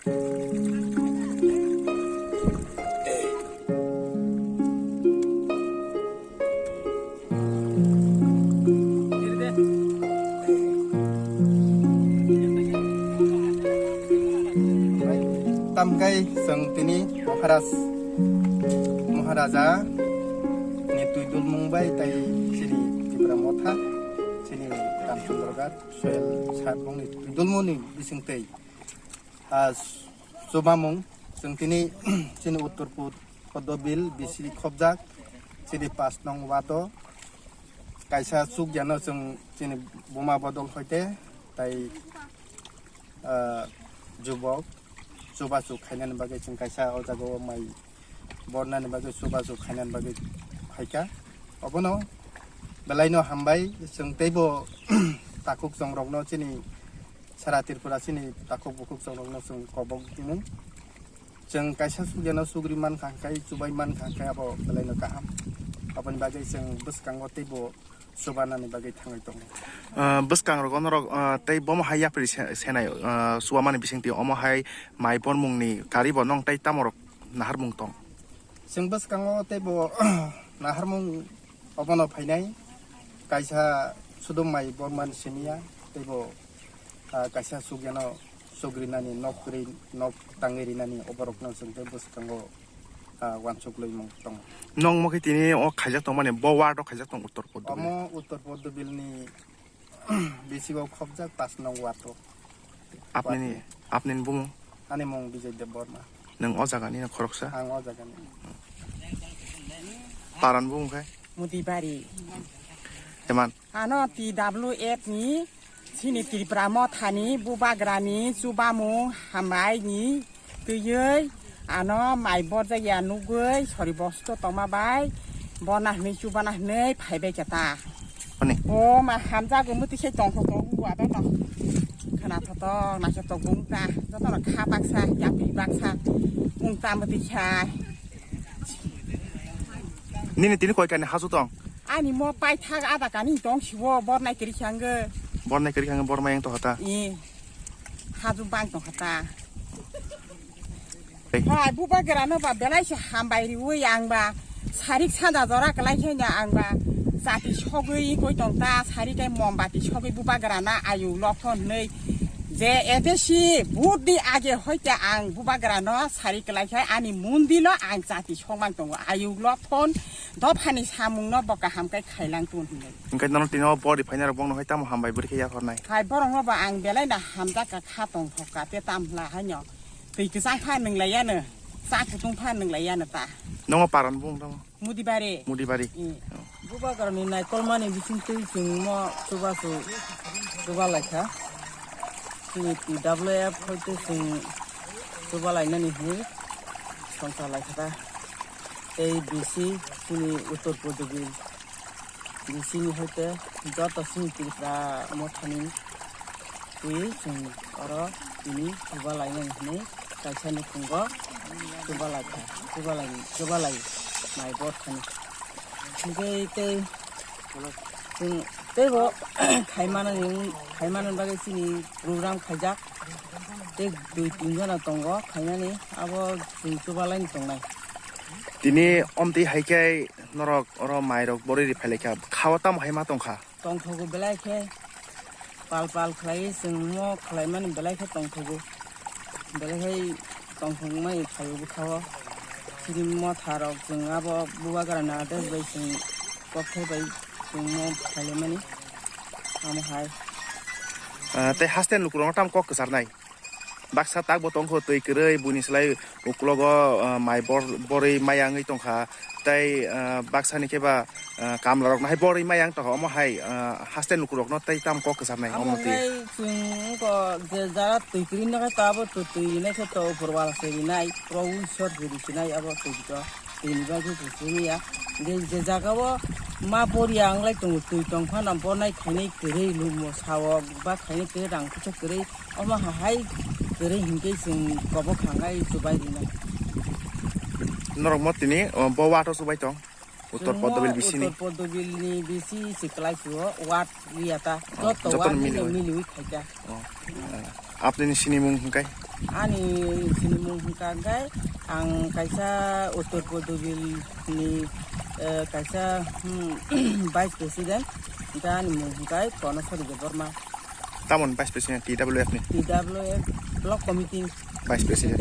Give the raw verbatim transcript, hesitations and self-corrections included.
Tamkai chwng tini Maharaj, Maharaja ni twi dulmung bai tai chini Tipra Motha, chini Ramchandra Ghat, Soil Sarbong ni twi dulmung ni bising twi. Ah, chubamung, chwng tini chini Uttor Pud-, Poddobil bisi khobjak, chini pas nong wado, kaisa chukya no chwng chini buma bodol hoite, tai, ah, jubok, chubachu khainani bagwi chwng kaisa o jaga o mai bornani bagwi, chubachu khainani bagwi phaikha. Obono belai no hambai, chwng teibo takhuk chongrokno chini Sara Tripura chini takhuk bukhuk chongrokno chwng kobok mung. Chwng kaisa sugyano sugri mankha hwnkhe, chubai mankha hwnkhe abo belaino kaham. Aboni bagwi chwng bwskango teibo chubanani bagwi thangwi tongo. Ah, bwskangrok onorok, ah, tei bomo hai yapri se-, senai, ah, chubamani bisingtwi omo hai mai bormungni karibo nong tei tamorok naharmung tong? Chwng bwskango teibo naharmung obono phainai, kaisa sudum mai bormani simiya, teibo, ah, kaisa sugyano sugrinani nok kwrwi, nok tangwi rinani oborokno chwng tei bwskango, ah, uansuk lwimung tongo. Nong mo khe tini o khaijak tongmani, bo ward o khaijak tong Uttor Poddobil? Omo Uttor Poddobilni bisingo khobjak pas nong ward o. Apnini, apnini bumung? Ani mung Bijay Debbarma. Nwng o jagani na khoroksa? Ang o jagani. Paran bumung khe? Mudibari. Eman? Ano T W F ni, chini Tripura Mothani, Bubagrani, chubamung, hambai ni, twiwi, ano mai borjak ya nugwi, sori bosto tongma bai, bona hwnwi chubana hwnwi phaibai khe ta. Ani? O ma hamjago mwtwi se tongthok tong wngkha to no. Khwna thotok naikhe tok wngkha, jotono kha baksa, yapri baksa, wngkha mwtwi kha. Nini tini koi kani hasu tong? Ani mo paithak ada kani tong siwo, bor nai kwrwi kha wngwi. Bor nai kwrwi kha wngwi, bor mai wng tongkha ta? Ee, hasu bang tongkha ta. Hai. Hai, Bubagrano ba belai se hambai riwi ang ba sarik sanda jora kwlai khe no ang ba chati sogwi koi tong ta, sarik kai mombati sogwi Bubagrana ayuk lokthon hwnwi je A D C vote di age hoite ang Bubagrano sarik kwlai khe ani mundilo ang chati sogmang tongo ayuk lokthon dophani samungno bo kaham khe khailang tun hwnwi. Hwnkhe nono tini o bori phainai rok bongno hai tamo hambai bwrwi khe yaphornai? Hai borokno bo ang belai no hamjak kha tongthok kha te tamla haino. Twi kwchang pha nwnglaiya no, cha kutung pha nwnglaiya no ta. Nongo paran bung tamo? Mudibari. Mudibari. Mm. Bubagrani naikolmani bisingtwi chwng mo chubachu chuba laikha. Chini T W F hoite chwng chuba lainani hwnwi songcha laikha ta. Tei B C chini Uttor Poddobil. Bisini hoite joto chini Tripura Mothani twi chwng oro tini chuba lainani hwnwi kaisa nukhungo chuba lai kha, chuba lai, chuba lai mai bor thani. Hingke tei chwng teibo khaimani, khaimani bagwi chini program khaijak. Tei dui tin jona tongo khainani, abo chwng chuba laini tongnai. Tini omtwi hai khe norok oro mairok borwi ri phailaikha, khao tamo hai ma tongkha? Tongthogo belai khe pal pal khlaiwi chwng mo khlaimani belai khe tongthogo. Belai khai tongthokmani phaio bwkhao. Chini motharok chwng abo Bubagrani ades bai chwng kokthai bai chwng mo khailaimani. Amo hai. Ah, tei haste lukurokno tamo kok kwcharnai? Baksa takbo tongkho twi kwrwi, buini slai uklogo, ah, mai bor-, borwi maya wngwi tongkha. Tei, ah, baksani khe ba, ah, kamlarokno hai borwi maya wng tongkha. Omo hai, ah, haste lukurokno tei tamo kok kwcharnai omo twi? Amo hai chwng wngkha je jara twi kwrwi nokha to abo to twi rinai khe to upor wala se rinai, pro Ishwar je rinai abo twi to. Tini bagwi bo chini ya. Je, je jaga o ma boriya wng lai tongo, twi tong phano bornai khainai kwrwi, lumo sao ba khainai kwrwi, rang kuchuk kwrwi, omo ha hai kwrwi hinkhe chwng kobo khangai chubai rinai. Norok mo tini, o, bo wato chubai tong? Uttor Chwng mo Poddobil bisini? Uttor Poddobil ni bisi se kwlai sio, wat liya ta. Oh, joto joto wat ni miliwi. Miliwi khaika. Oh. Apni ni sini mung hingkai? Ani chini mung hwnkha khe ang kaisa Uttor Podogil ni, eh, kaisa, hmm, vice president, hwnkhe ani mung hwnkha Konosori Debbarma. Tamon vice president T W F ni? T W F block committee. Vice president.